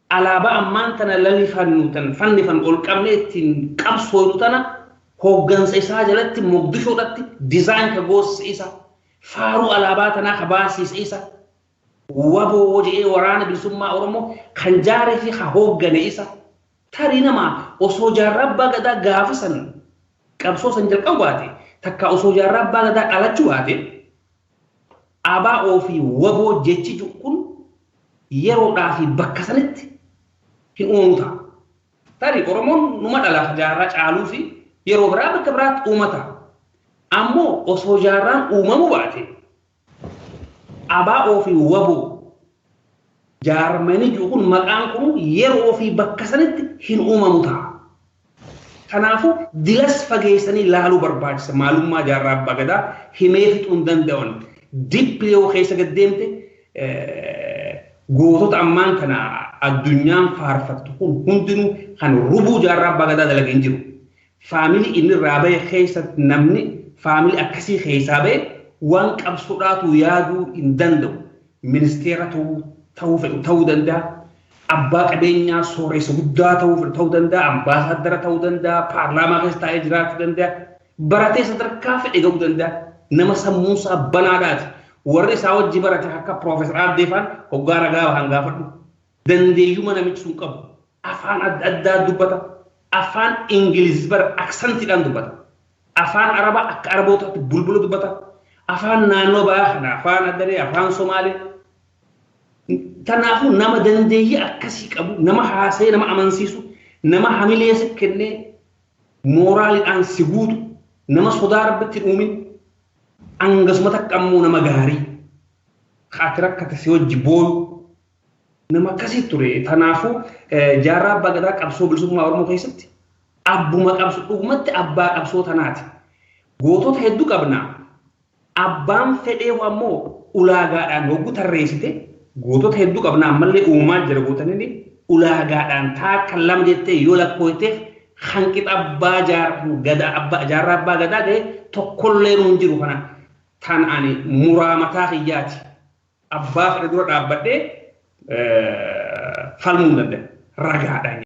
Alaabaa ammaan tana lalifannu tan fannifan ol qabnee ittiin qabsoonu tana hooggansa isaa jalatti Moqdishoodhatti design ka goosise isa, faaruu alaabaa tanaa ka baasiise isa, WABOO jedhee Waraana Bilisummaa Oromoo kan jaaree fi ka hooggane isa. Tarii namaa osoo Jaarraa Abbaa Gadaa gaafa san qabsoo san jalqabu baate, takka osoo Jaarraa Abbaa Gadaa dhalachuu baate, ABO fi WABOO jechi kun yeroodhaa fi bakka sanitti hin uumamu ta'a. Tarii Oromoon numa dhala jaarraa caaluu fi yeroo biraa bakka biraatti uumata. Ammoo osoo jaarraan uumamu baate, ABO fi WABOO jaarmanii jiru kun, maqaan kun yeroo fi bakka sanitti hin uumamu ta'a. Kanaafuu dilas fageessanii laaluu barbaachisa. Maalummaa Jaarraa Abbaa Gadaa himee fixuu hin danda'an. Dippi yoo keessa gad deemte, gootota ammaan kana addunyaan faarfattu kun hundinuu kan rubuu Jaarraa Abbaa Gadaa dalagee hin jiru. Family inni irraa bahe keessatti namni family akkasii keessaa bahe waan qabsoodhaatu yaaduu hin danda'u. Ministeera ta'uu fedhu ta'uu danda'a. Abbaa qabeenyaa sooressa guddaa ta'uu fedhu ta'uu danda'a. Ambaasaaddara ta'uu danda'a. Paarlaamaa keessa taa'ee jiraachuu danda'a. Baratee sadarkaa fedhe ga'uu danda'a. Nama sammuunsaa banaadhaati. Warri isaa wajji barate akka Piroofeesar Addee faan hoggaa ragaa bahan gaafadhu. Dandeeyyuma namichi sun qabu. Afaan adda addaa dubbata. Afaan Ingiliz bara accentiidhaan dubbata. Afaan Arabaa akka Arabootaatti bulbula dubbata. Afaan naannoo ba'aa kana, afaan Adaree, afaan Somaalee. Kanaafuu nama dandeeyyii akkasii qabu, nama haasee nama amansiisu, nama hamilee si kennee mooraaliidhaan si guutu, nama sodaa Rabbitti hin uumin, hangasuma takka ammoo nama gaarii kaati rakkate si wajji booyu, nama akkasii ture. Kanaafuu Jaarraa Abbaa Gadaa qabsoo bilisummaa Oromoo keessatti abbuma qabsoo, dhugumatti abbaa qabsoo tanaati. Gootota hedduu qabna. Abbaan fedhee ammoo ulaagaadhaan hogguu tarreessite, gootota hedduu qabna, ammallee uumaa jira gootanii, ulaagaadhaan taakka lama jettee yoo lakkoofteef hanqixa abbaa Jaarraa Abbaa Gadaa ga'e tokkollee nuun jiru. Kana tan ani muraa mataa kiyyaati. Abbaa fedhe dura dhaabbadhee falmuu hin danda'a. Ragaadhaan.